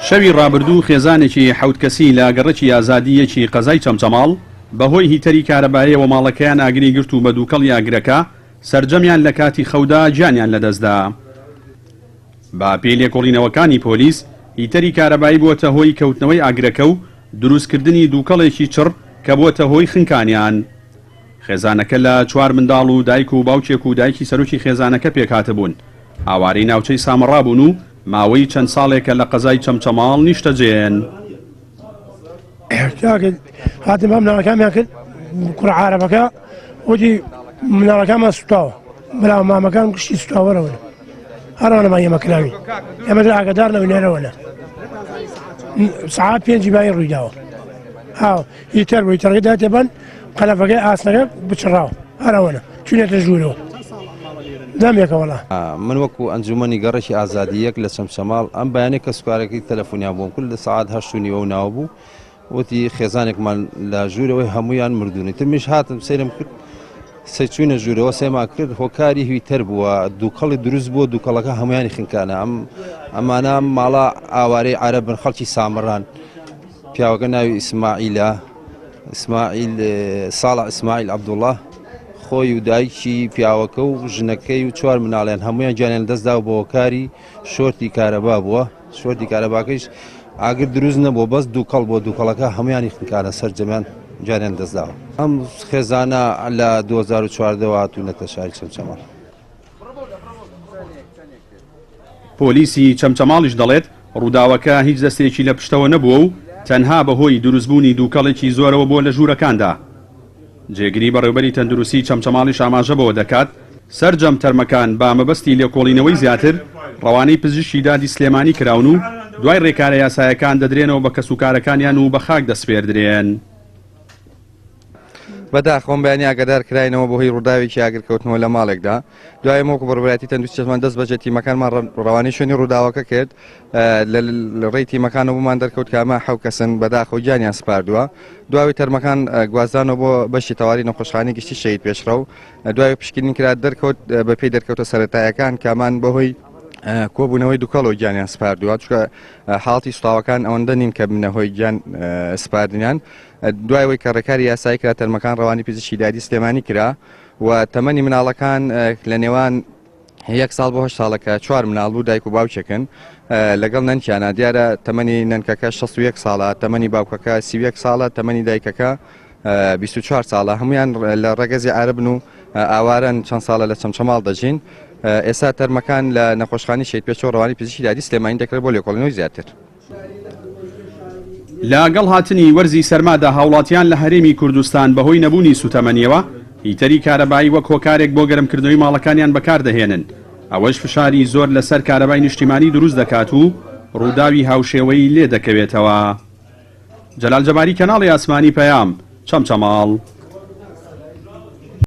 شەوی ڕابردوو خێزانێکی حەوت کەسی لە گەڕەکی ئازادی یەکی قەزای چەمچەماڵ بەهۆی هیتەری کارەبایەوە ماڵەکەیان ئاگری گرت و بە دووکەڵی ئاگرەکە سەرجەمیان لە کاتی خەودا گیانیان لەدەستدا. بە پێی لێکۆڵینەوەکانی پۆلیس، هیتەری کارەبایی بووەتە هۆی کەوتنەوەی ئاگرەکە و دروستکردنی دووکەڵێکی چڕ کە بووەتە هۆی خنکانیان. خێزانەکە لە چوار منداڵ و دایک و باوکێک و دایکی سەرۆکی خێزانەکە پێکهاتبوون، ئاوارەی ناوچەی سامەڕا بوون و ماوەی چەند ساڵێکە لە قەزای چەمچەماڵ نیشتەجێن. هاتن بە مناڵەکانیان کرد کوڕە عارەبەکە وتی مناڵەکانمان سوتاوە برا مامەکان گشتی سوتاوەرەوە هەرانەمان ئێمە کراوی ئێمە ئاگادار نەوینەرەوەە سعات پێنجی بای ڕوویداوە هاو هیتەر بووی تەڕگە داتێ بەن قەلەفەکەی ئاسنەکە بچڕاو هەرەوەنە چونێتە ژوورەوە دەمێکە وەڵا. من وەکو ئەنجومەنی گەڕەکی ئازادی یەک لە چەمچەماڵ ئەم بەیانیە کەسوکارەکەی تەلەفونیان بۆم کرد لە سەعات هەشت و نیوە و ناوە بوو وتی خێزانێکمان لە ژوورەوەی هەمویان مردوون ئیتر منیش هاتم سەیرم کرد سەی چوینە ژوورەوە سەیرمان کرد هۆکاری هیتەر بووە دووکەڵی دروست بووە دووکەڵەکە هەمویانی خنکانە ئەم ئەمانە ماڵە ئاوارەی عەرەبن خەڵکی سامڕان پیاوەکە ناوی ئیسماعیلە ئیسماعیل ساڵح ئیسماعیل عەبدوڵڵا خۆی و دایکی پیاوەکە و ژنەکەی و چوار مناڵیان هەمویان گیانیان دەستدا و بۆکاری شۆرتی کارەبا بووە شۆرتی کارەباکەیش ئاگر دروست نەبووە بەس دووکەڵ بۆ دووکەڵەکە هەمویانی خنکانە سەرجەمیان گیانیان دەستداوە ئەم خێزانە لە 2014 هاتوونەتە شاری چەمچەماڵ. پۆلیسی چەمچەماڵیش دەڵێت، ڕووداوەکە هیچ دەستێکی لە پشتەوە نەبووە و تەنها بەهۆی دروستبوونی دووکەڵێکی زۆرەوە بووە لە ژوورەکاندا. جێگری بەڕێوبەری تەندروستیی چەمچەماڵیش ئاماژە بەوە دەکات، سەرجەم تەرمەکان بە مەبەستی لێکۆڵینەوەی زیاتر ڕەوانەی پزیشکی دادی سلێمانی کراون و دوای ڕێکارە یاسایەکان دەدرێنەوە بە کەسوکارەکانیان و بە خاک دەسپێردرێن. بەداخەوە بەیانی ئاگادار کراینەوە بەهۆی ڕووداوێکی ئاگرکەوتنەوە لە ماڵێکدا دوای ئێمە وەکو بەڕێوەبەرایەتی تەندروستی چەتمان دەست بەجێ تیمەکانمان ڕەوانەی شوێنی ڕووداوەکە کرد لە ڕێی تیمەکانەوە بۆمان دەرکەوت کە ئەمە حەو کەسن بەداخەوە گیانیان سپاردووە دواوی تەرمەکان گوازرانەوە بۆ بەشی تەواری نەخۆشخانەی گشتی شەهید پێشڕەو دوای پشکنین کرا دەرکەوت بەپێی دەرکەوتە سەرەتایەکان کامان بەهۆی کۆبوونەوەی دوکەڵەوە گیانیان سپاردووە چونکە حاڵەتی سوتاوەکان ئەوەندە نین کە بنە هۆی گیان سپاردنیان دوای ئەوەی کە ڕێکاری یاسایی کرا تەرمەکان ڕەوانی پزیشکی دادی سلێمانی کرا و تەمەنی مناڵەکان لە نێوان یەک ساڵ بۆ هەشت ساڵەکە چوار مناڵ بوو دایک و باوکێکن لەگەڵ نەنکیانە دیارە تەمەنی نەنکەکە 61 ساڵە تەمەنی باوکەکە 31 ساڵە تەمەنی دایکەکە 24 ساڵە هەمویان لە ڕەگەزی عربن و ئاوارن چەند ساڵە لە چەمچەماڵ دەژین ئێستا تەرمەکان لە نەخۆشخانی شەید پێشەوە ڕەوانی پزیشکی دادی سلێمانی دەکرێت بۆ لێکۆڵینەوەی زیاتر. لەگەڵ هاتنی وەرزی سەرمادا هاوڵاتیان لە هەرێمی کوردستان بەهۆی نەبوونی سوتەمەنیەوە هیتەری کارەبایی وەک هۆکارێک بۆ گەرمکردنەوەی ماڵەکانیان بەکاردەهێنن، ئەوەش فشاری زۆر لەسەر کارەبای نیشتیمانی دروست دەکات و ڕووداوی هاوشێوەی لێدەکەوێتەوە. جەلال جەباری کەناڵی ئاسمانی پەیام، چەمچەماڵ.